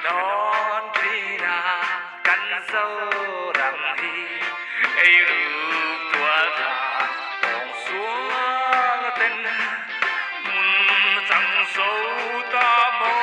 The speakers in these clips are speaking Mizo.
dawn thin a kan Zoram hi eiruk tual tha tawng sual ten hmun a chang zo ta maw.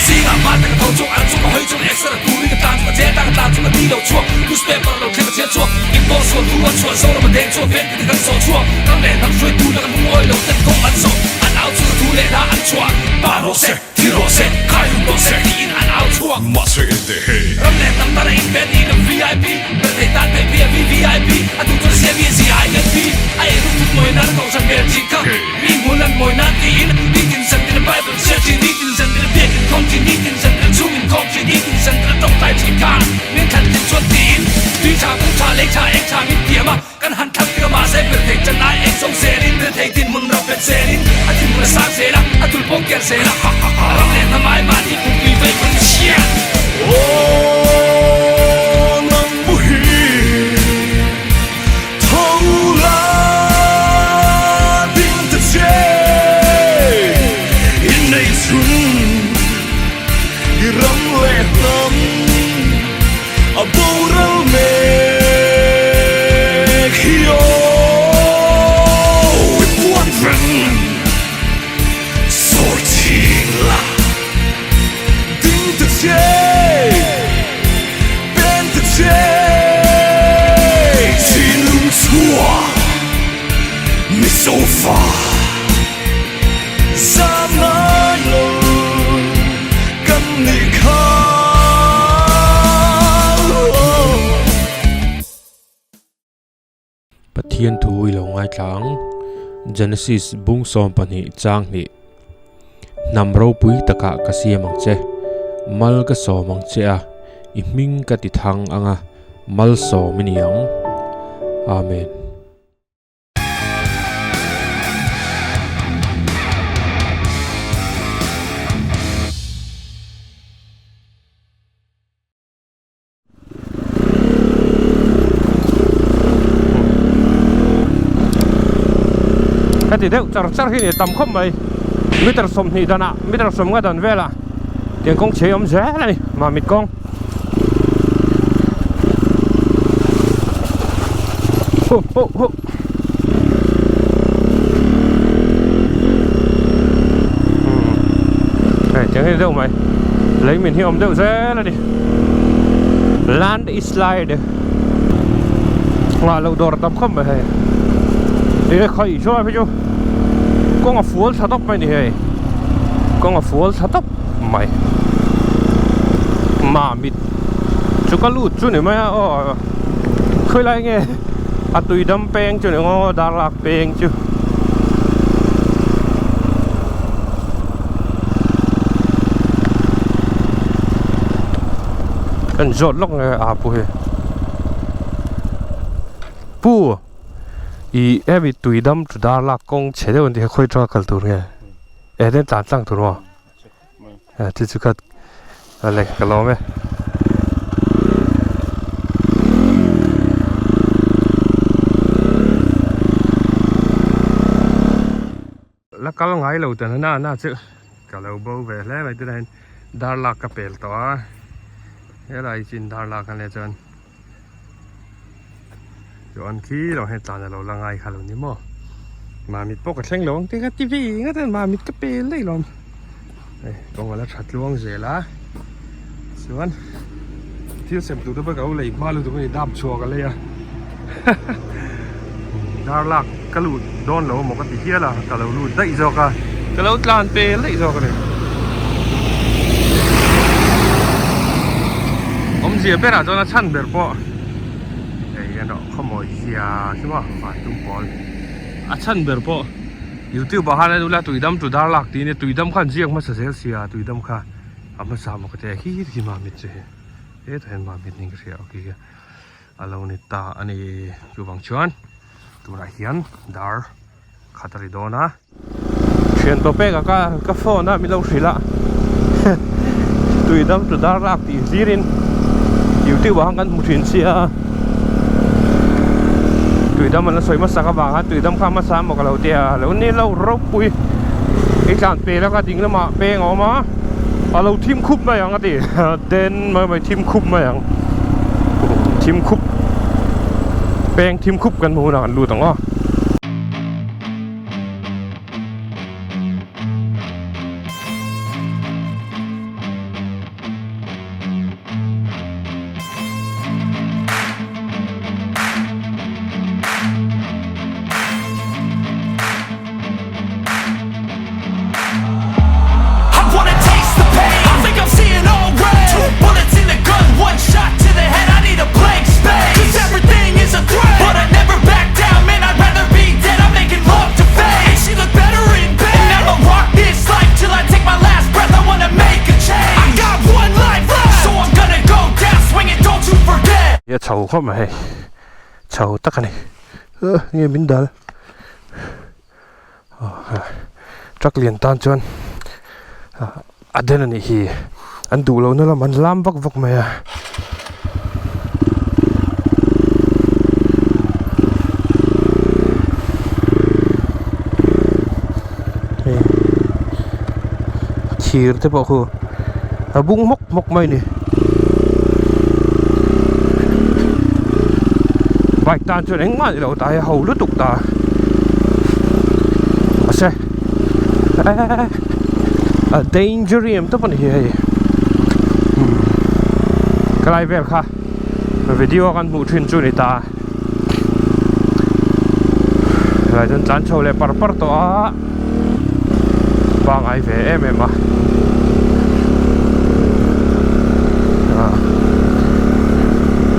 Zingah hma tak a tho chhuak, an chuk a hawi chhuak, exer a turin ka tlan chhuak, a jail tang a tlan chhuak, a ni lo chhuak, newspaper lo thleng a chhiar chhuak, in pawh sual thu a chhuah, Zoram a deng chhuak, veng te kan sawh chhuak, ram leh hnam hruaitu laka lungawi lo ten kawng an zawh, an au chhuak a thu leh hla an chhuah, pa rawh se. Thi rawh se, khai rum rawh se tiin an au chhuak. Mahse ente hei. Ram leh hnam tan a inpe ni lo VIP, ber thei tan phei phei a VVIP, a duh chuan siam i zia ai kan pi, a ei rum thut mawi nan kohhran hmel thin kha, mi hmu lan mawi nan tiin, nitin zan tin a Bible chhiar thin, nitin zan tin a biakin khawm thin, nitin zan tin a chhung inkhawm thin, nitin zan tin a tawngtai thin kha, min thlan thin chuan tiin, tui tha, kung tha, lei tha, eng tha min tiam a. Kan han thlang tir a mahse ber thei chan ai eng zawng zelin ber thei dinhmun ram bet zelin a dinhmun a sang zel a, a dul pawh ker zel a ha ha ha ram leh hnam ai mahni pumpui vei pawn chhiat. Aw nang muhil tho la ding ta che innei chhun i ram leh hnam. A boral mek hi aw i puan reng sawi ching la ding ta che pen ta che thinlung chhuak mi sofa zam ngai lo kan nih kha. Pathian thu i lo ngaithla ang. Genesis bung 12 chang hnih. Hnam ropui takah ka siam ang che. Mal ka sawm ang che a, i hming ka ti thang ang a, malsawm i ni ang. Amen. Heti deuh char char hi ni tam khawp mai meter 20 danah meter 50 dan velah tiang kawng chhe awm zel a ni mamit kawng hu hu hu hei tiang hi ni deuh mai lei min hi awm deuh zel a ni land slide nghah loh dawr tam khawp mai hei ih khaih chuan phei chu kawng a fual tha tawp mai a ni hei kawng a fual tha tawp mai mamit chu ka lut chu ni mai a aw khawilai nge a tui dam peng chu ni ngaw dar lak peng chu. Kan zawt lawk nge a pu hi pu ih hemi tui dam chu dar lak kawng chhe deuh an tih kha khawi atanga kal tur nge eh den tlan tlang tur maw eh chu chu khat ale ka lawm e. La kal ngai lo ta na na chu ka lo bo ve hle mai tunah hian dar lak ka pel tawh a helai chin dar lak a nia chuan chuan khi lo hian tlan a lo la ngai kha lo ni maw mamit pawh ka thleng lo ang te ka ti ve ngat a mamit ka pel daih lawm hei kawng a la tha tluang zel a chuan thil sem tur te pawh ka lo lei hma lutuk a ni dap chhuak a lei a dar lak ka lut dawn lo amaw ka ti hial a ka lo lut daih zawk a ka lo tlan pel daih zawk a ni awmzia berah chuan a chhan ber pawh hei hian erawh khawmawi zia khi maw van tum pawl a chhan ber pawh youtube ah khan a ula tuidam tu dar lak tih a nia tuidam khan ziak hmasa zel sia tuidam kha a hmasa maw ka ti a khi khi mamit chu hei hetah hian mamit niin ka hria ok a lo ni ta a ni chuvang chuan tunah hian dar khat a ri dawn a thian tawh pek a ka ka phone a min lo hrilh a. Tuidam to Darlak tih hlirin YouTube ah khan kan hmu thin sia Tuidam an la sawi hmasak avang khan Tuidam kha hmasa emaw ka lo tia lo ni lo ropui i tlan pel a ka ding lamah peng a awm a a lo thim khup mai ang a ti den mai mai thim khup mai ang thim khup peng thim khup kan hmu hunah kan lut ang aw. A chho khawp mai hei chho tak a ni nge min dal truck lian tan chuan a den a nih hi an duh lohna lam an lam vak vak mai a. Thir te pawh khu a bung hmawk hmawk mai a ni bike tan chuan engmah ni lo ta hi a ho lutuk ta mahse a danger em tawp a ni hi hei helai vel kha video a kan hmuh thin chu a ni ta helai chuan tlan chho leh par par tawh a pangai ve em em a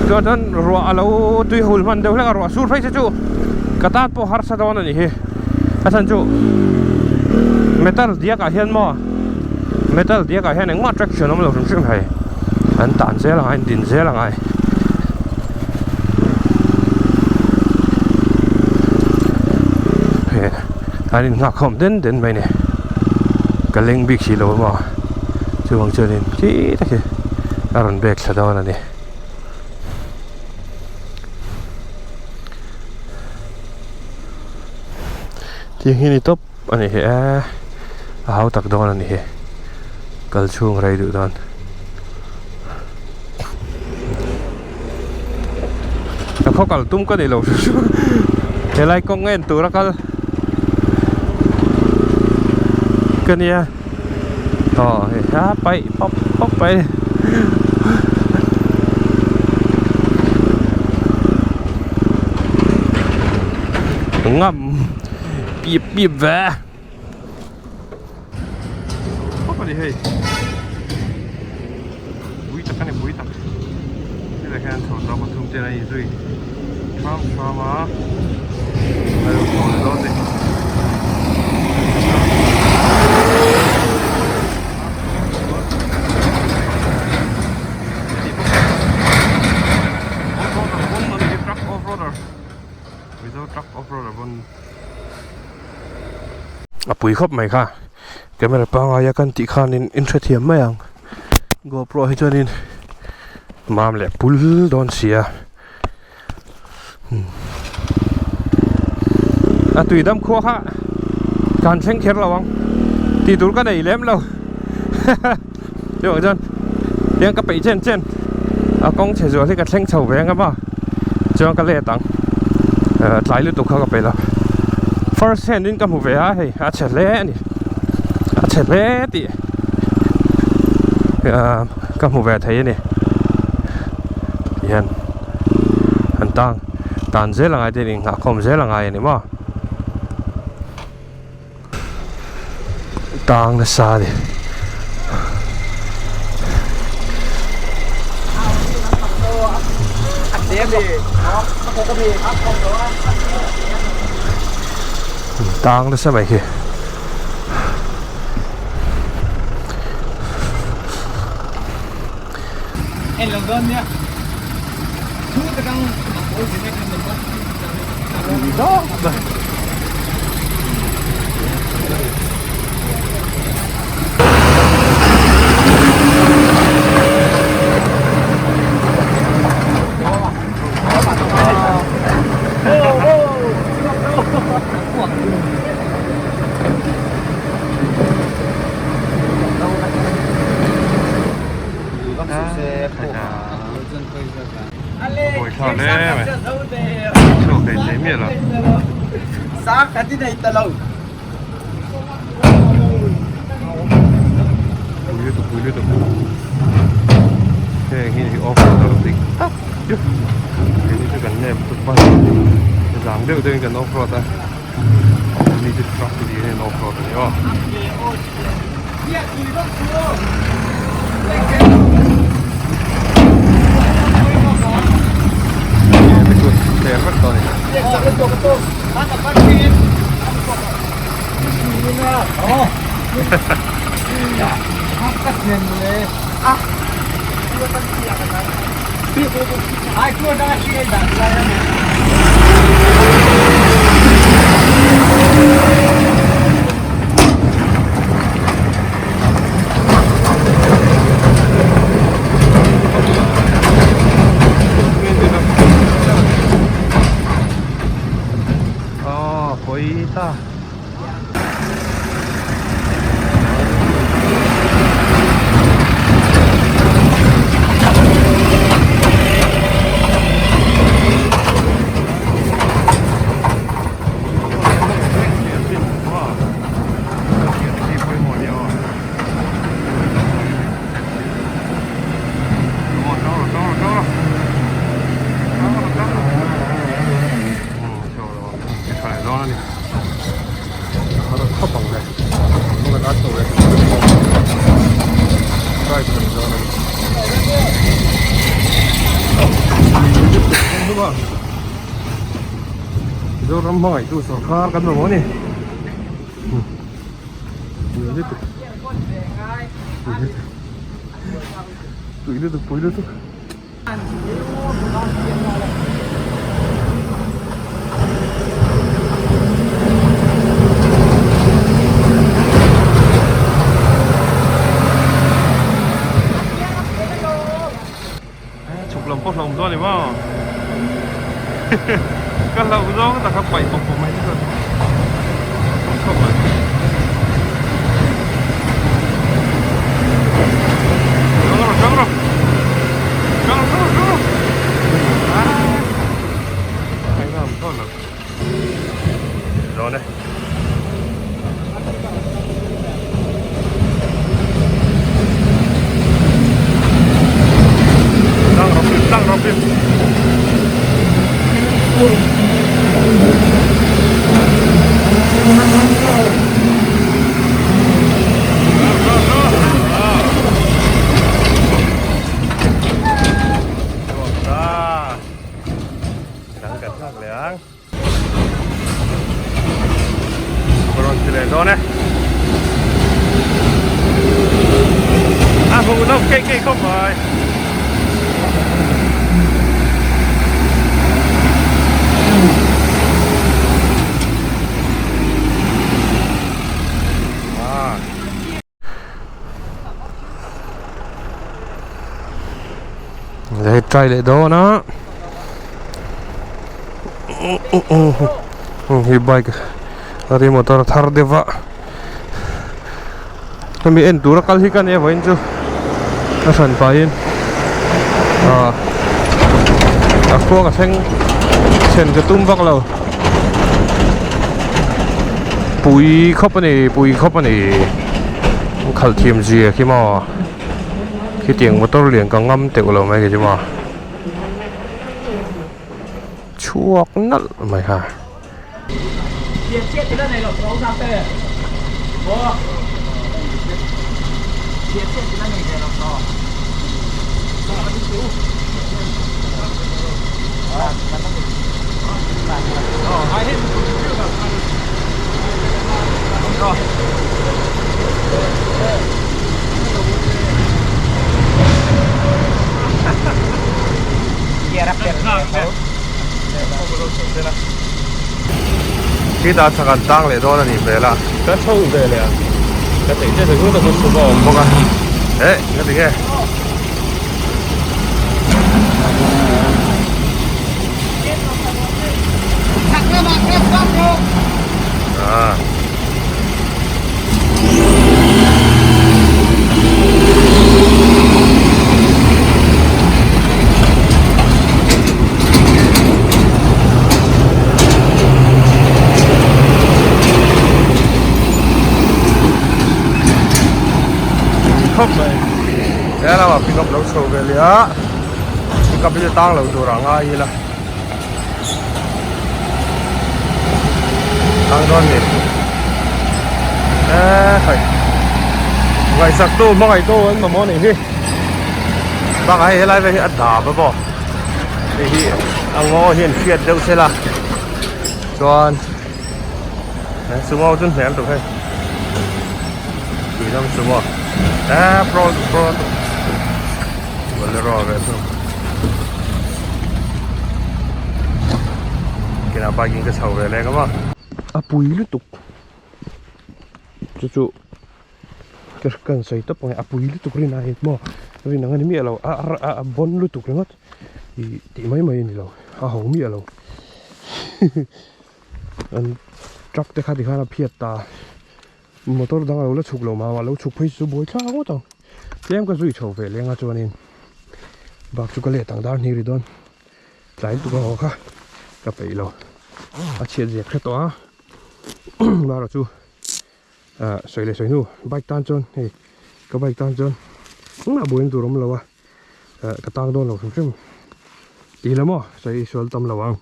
chuan chuan ruah a lo tui hul hman deuh hlek a ruah sur phei se chu ka tan pawh harsa dawn a nih hi a chhan chu metal diak ah hian maw metal diak ah hian engmah traction awm lo hrim hrim hei an tan zel ang a an din zel ang a he an in nghak khawm den den mai a ni ka leng bik si lo maw chuvang chuanin khi tak hi a rawn bag thla dawn a ni. Tiang hi a ni tawp a ni hi e a hau tak dawn a ni hi kal chhung rei duh dawn. Ka khaw kal tum ka ni lo hrim hrim helai kawng en tur a kal ka nia aw hei a paih pawp pawp mai. Ngam pip pip ve khawp a ni hei bui tak a ni bui tak helai hian chho zawk pathum te an inzui hrang hrang a a lo chho leh dawn a ni. A pui khawp mai kha camera pangngai a kan tih khanin in hrethiam mai ang GoPro hi chuanin mam leh pul dawn si a a tui dam khua kha kan thleng kher lo ang tih tur ka nei lem lo chuvang chuan tiang ka peih chen chen a kawng chhe zual hi ka thleng chho ve ang a chuan ka let ang tlai lutuk kha ka peih lo first hand in ka hmu ve a hei a chhe hle a ni a chhe hle tih ka hmu ve thei a ni tihian an tang tan zel angai te in nghah khawm zel angai ani maw tang nasa ani. Tang nasa mai khi. Buaithlak hle mai. Chhuak thei thei miah lo. Pui lutuk pui lutuk. Heng hi off road dik tak chu. Keini chu kan nep tuk ban. Zang deuh deuhin kan off road a. Ni chu truck te hian off road a ni aw. Aw pawi ta. Zoram hmangaihtu sawrkar kan mamawh a ni. Pui lutuk. Pui lutuk. Pui lutuk pui lutuk. Chhuk lam pawh hlauhawm dawn a ni maw ka hlauh zawng tak a paih pawp pawp mai chu khawp mai. Chang rawh chang rawh chang rawh chang rawh chang rawh ah ngam tawh lo dawn e. Tlang rawh pip tlang rawh pip. Rawn ti leh dawn e. A hmuh nawm keih keih khawp mai. Hei try leh dawn a hi bike a ri motor thar deuh a hemi en tura kal hi ka nia vawiin chu a hran pahin ah a khua ka thleng thlen ka tum vak lo. Pui khawp a ni pui khawp a ni khalh thiam zia khi maw khitiang motor lian ka ngam teuh lo mai kei chu maw chhuak nalh mai ha. Khitah chak an tang leh dawn a nih hmel a ka chho ve leh a ka theih chiah chu ka chhuk a awm bawk a eh ka ti nge. chho ve leh a pickup hi chu tang lo tur ah ngai ila tang dawn ni eee hei ngaihsak tu hmangaih tu an mamawh anih hi bakah hei helai vel hi a dap a maw hei hi a ngaw hian hriat deuh se la chuan sumo chu hmel tuk hei tui lam sumo eee pro pro bolero ve thung kinah bike in ka chho ve leng a maw a pui lutuk chu chu ka kan sawi tawp ang e a pui lutuk rin a in maw rin ang a ni miah lo a a a bawn lutuk ringawt ih tih mai mai a ni lo a ho miah lo. An truck te kha tikhan a phiat ta motor dang a lo la chhuk lo mah a lo chhuk phei chu buai thlak ngawt ang tlem ka zui chho ve leng a chuanin bak chu ka let ang dar hnih ri dawn tlai lutuk a haw kha ka peih lo a chhiat ziak hre tawh a mara chu ah sawi leh sawi hnu bike tan chuan hei ka bike tan chuan engmah buaina tur a awm lo a. Eh ka tang dawn lo hrim hrim tih la maw sawi sual tam lo ang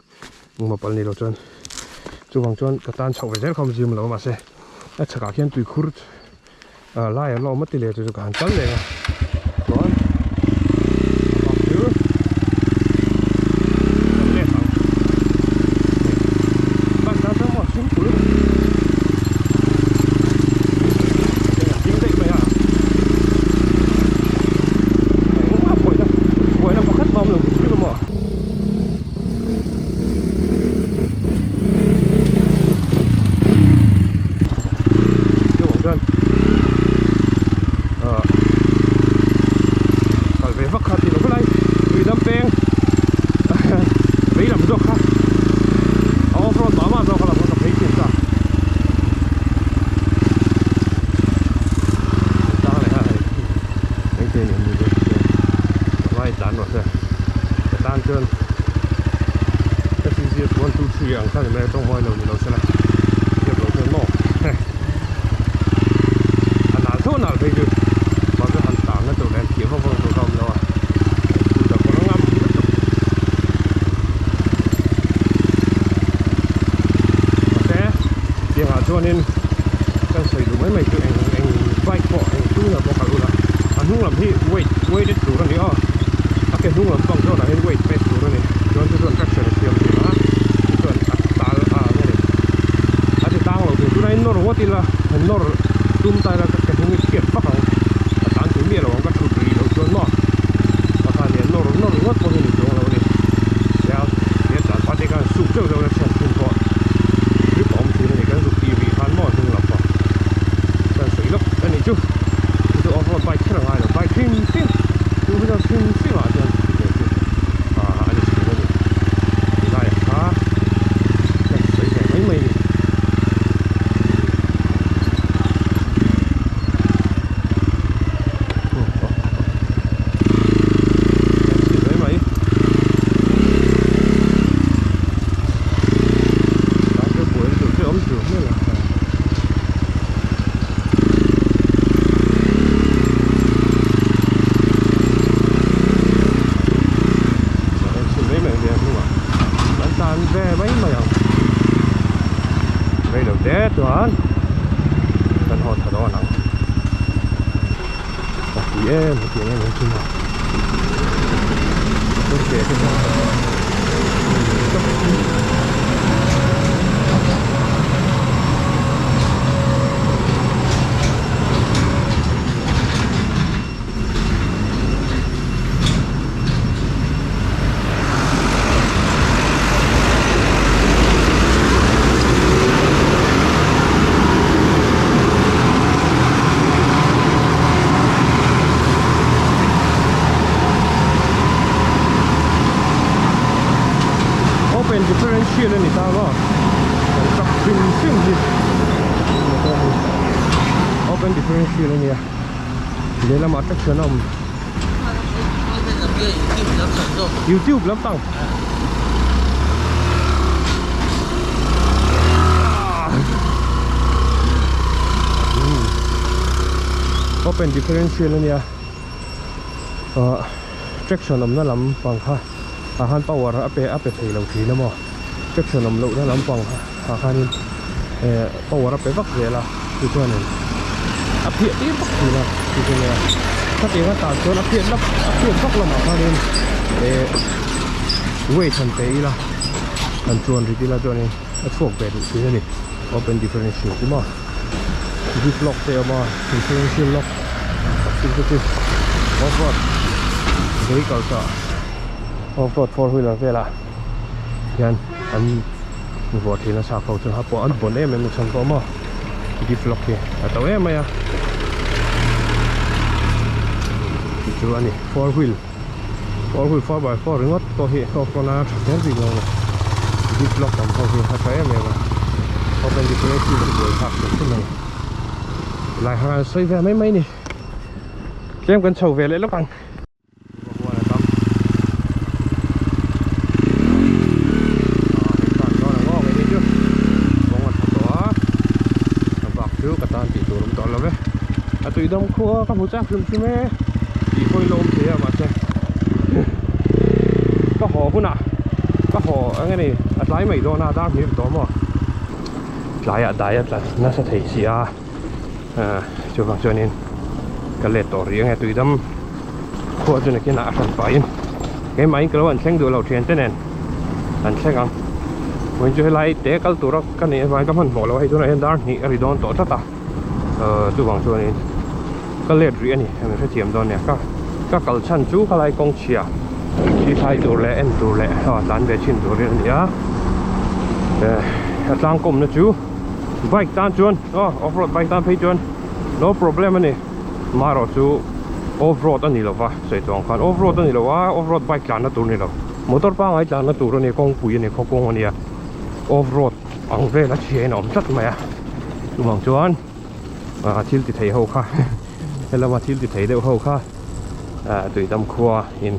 engmah palh ni lo chuan chuvang chuan ka tan chhoh ve zel kha awm zim lo mahse a chhakah khian tuikhur ah lai an la awm a ti leh chu chu ka han kal leh a chuan a bak chu kan let ang bike tan chuan maw simple a ding daih mai a. Engmah buaina buaina pakhat mah a awm lo hrim hrim a maw. Chuvang chuan ah kal ve vak kha tih loh lai tui dam peng vei lam zawk kha a off road mah mah zawk a lo ka phei thin ta. Tang leh a hei engtin ni ni vai tlan rawh se ka tan chuan SCCS 1 2 3 ang kha ni mai a tawng mawi lo ni lo se la zep lo chuan maw a nal tho nal phei chu mahse han tang na tur leh han thiam vak vak na tur kha a awm lo a scooter pawh a ngam lutuk mahse tiangah chuanin kan sawi duh mai mai chu eng eng bike pawh eng tuna pawh kal ula a hnung lam hi weight weighted tur a ni aw a ke hnung lam pang zawnah hian weight pek tur a ni chuan chu chuan traction a siam thin a chu chuan a tal a nge ni a ti tang lo thei tunah hian nawr ngawt ila han nawr tum ta ila ka ke hnung hi chhiat vak ang a tlan thei miah lo ang ka thut rih loh chuan maw pakhat nen nawr nawr ngawt pawh hi a ni chuang lo a ni tia he tlan pah te khan suk zeuh zeuh na chhiat thin pawh grip a awm thin a ni kan zuk tih rih khan maw hnung lam pawh kan sawi lawk a nih chu chu chu off road bike kher a ngai lo bike hrim hrim chu hi chuan hrim hrim ah chuan chutiang chu ah a ni thin a ni ti lai ah kha kan sawi ve mai mai a ni. Chuan kan haw tha dawn ang a pui em hetiang em em chu maw motor ke te pawh Open differential a ni ta maw kan truck hrim hrim hi motor hi open differential a nia lehlamah traction a awm. YouTube lampang open differential ania Ahh traction awmna lam pang kha ah khan power a pe a pe thei lo thin a maw traction awm lohna lam pang ah khanin eh power a pe vak zel a chu chuanin a phiah tir vak thin a chu chu nia khatiang a tan chuan a phiat lap a phiat vak lamah khanin eh weight han pe ila han chuan rit ila chuanin a chhuak ve duh thin a ni open differential chu maw diff lock te a awm a differential lock chu chu chu off road vehicle ah off road four wheeler velah hian an vuah thin a chhak ho chu a pawh an bawn em em a chhan pawh maw diff lock hi a to em mai a chu chu a ni four wheel four wheel four by four ringawt pawh hi off road nana tha kher bik lo a ni diff lock ang ho hi a tha em em a open differential chu buai thlak hrim hrim a ni lai han sawi ve mai mai ni tlem kan chho ve leh lawk ang. A tui dam khua ka hmu chak hrim hrim e tih pawhin la awm thei a mahse ka haw hunah ka haw eng nge ni a tlai mai dawn a dar hnih tawh maw tlaiah dai a tla nasa thei si a ah chuvang chuanin ka let tawh rih ange tui dam khua chu nakinah a hran pahin keimahin ka lo han thleng duh lo thian te nen an thleng ang vawiin chu helai te kal tura ka nih avangin ka hmanhmawh lo a hei tunah hian dar hnih a ri dawn tawh tlat a. Ahh chuvang chuanin ka let rih a ni hemi hrethiam dawn nia ka ka kal chhan chu khalai kawng chhia thi thlai tur leh en tur leh a tlan ve chhin turin a ni a eh a tlangkawmna chu bike tan chuan aw off road bike tan phei chuan no problem a ni marawh chu off road a ni lova sawi tawh ang khan off road a ni lo a off road bike tlanna tur a ni lo motor pangngai tlanna tur a ni kawngpui a ni khawkawng a ni a off road. Ang vel a chhiain a awm tlat mai a chuvang chuan ah thil ti thei ho kha helama thil ti thei deuh ho kha ah tuidam khua in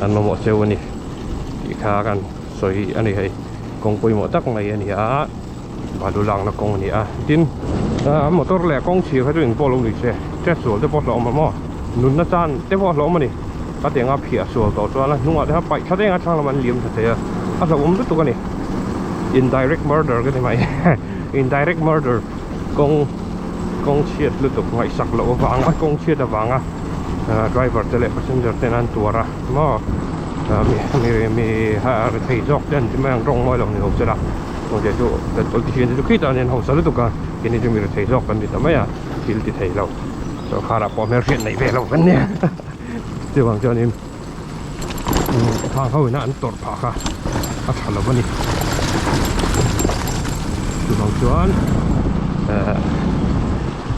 an mamawh cheu a ni tih kha kan sawi a ni hei kawng pawimawh tak mai a ni a balu lakna kawng a ni a tin ah motor leh kawng chhir kha chu engpawh lo ni se chetsual te pawh hlauhawm a maw nunna chan te pawh hlauhawm a ni ka tiang a phiah sual tawh chuan a hnungah te khan paih thla deng a thlang lamah an liam tha thei a a hlauhawm lutuk a ni indirect murder ka ti mai indirect murder kawng kawng chhiat lutuk ngaihsak loh avanga kawng chhiat avanga driver te leh passenger ten an tuar a maw mi mi mi ri thei zawk te an ti mai ang rawng mawi lo ni ho sela chu chu kan politician te chu khitah an hausa lutuk a keini chu mi ri thei zawk kan ni ta mai a thil ti thei lo sorkharah pawh hmelhriat neih ve lo kan nia. Chuvang chuanin khang ho ina an tawrh phah kha a tha lo a ni chuvang chuan eh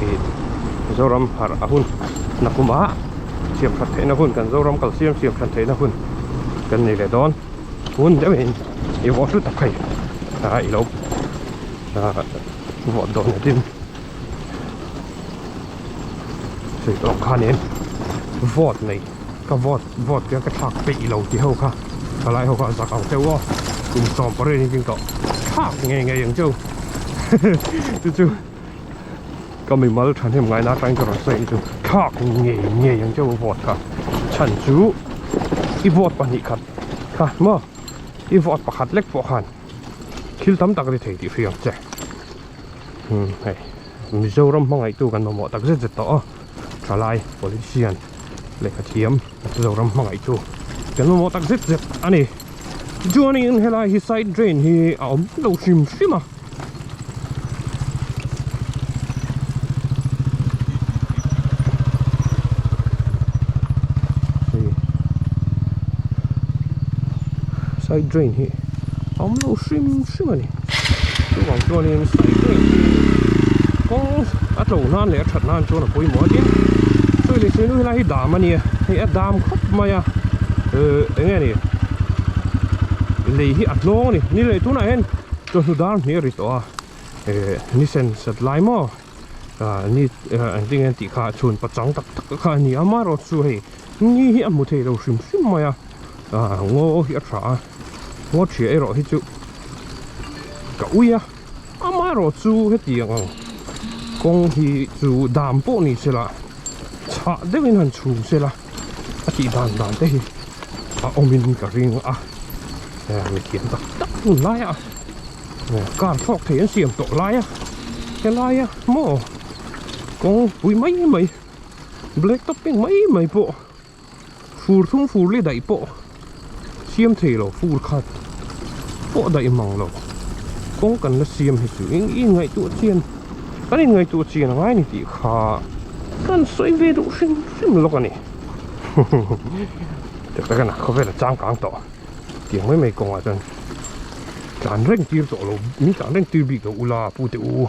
ih Zoram harh a hun nakum ah siam that theihna hun kan Zoram kal siam siam that theihna hun kan nei leh dawn hun deuh in i vawh hlu tak hei ah i lo ah vawh dawn a tin. Sawi tawh khanin vote nei ka vote vote ka ka thlak peih lo tih ho kha thalai ho kha zak ang cheu aw kum sawm pariat in tawh thlak ngei ngei ang cheu chu chu ka mimal thahnem ngaina atangin ka rawn sawi ang chu thlak ngei ngei ang cheu vote kha chhan chu i vote pahnih khat kha maw i vote pakhat lek pawh khan thil tam tak a ti thei tih hria ang che hei. Mizoram hmangaihtu kan mamawh tak zet zet tawh a, thalai politician lehkha thiam Mizoram hmangaihtu kan mamawh tak zet zet a ni. Chuanin helai hi side drain hi a awm lo hrim hrim a. Side drain hi a awm lo hrim hrim a ni chuvang chuanin side drain hi kawng a tlo nan leh a that nan chuan a pawimawh a tin sawi leh sawi nu helai hi dam a nia hei a dam khawp mai a ehh eng nge ni lei hi a hnawng a ni ni leh tunah hian chawhnu dar hnih a ri tawh a ehh ni sen sat lai maw ah ni engtin nge tih kha chhun pachang tak tak kha a ni a amaherawhchu hei ni hi a hmu thei lo hrim hrim mai a ah ngaw hi a tha a ngaw ṭhia erawh hi chu ka ui a amaherawhchu hetiang ang kawng hi chu dam pawh ni sela chhah deuhin han chhum sela. A tih dan dan te hi a awmin ka ring a mi thiam tak tak hun lai a car thlawk thei an siam tawh lai a helai a maw kawng pui mai mai black topping mai mai pawh fur thum fur li daih pawh siam thei lo fur khat pawh daih mang lo kawng kan la siam hi chu eng i ngaihtuah chian kan inngaihtuah chian a ngai ni tih kha kan sawi ve duh hrim hrim lawk a ni tak tak a khawvel a changkang tawh tiang mai mai kawngah chuan tlan reng tir tawh lo min tlan reng tir bik lo ula pute u.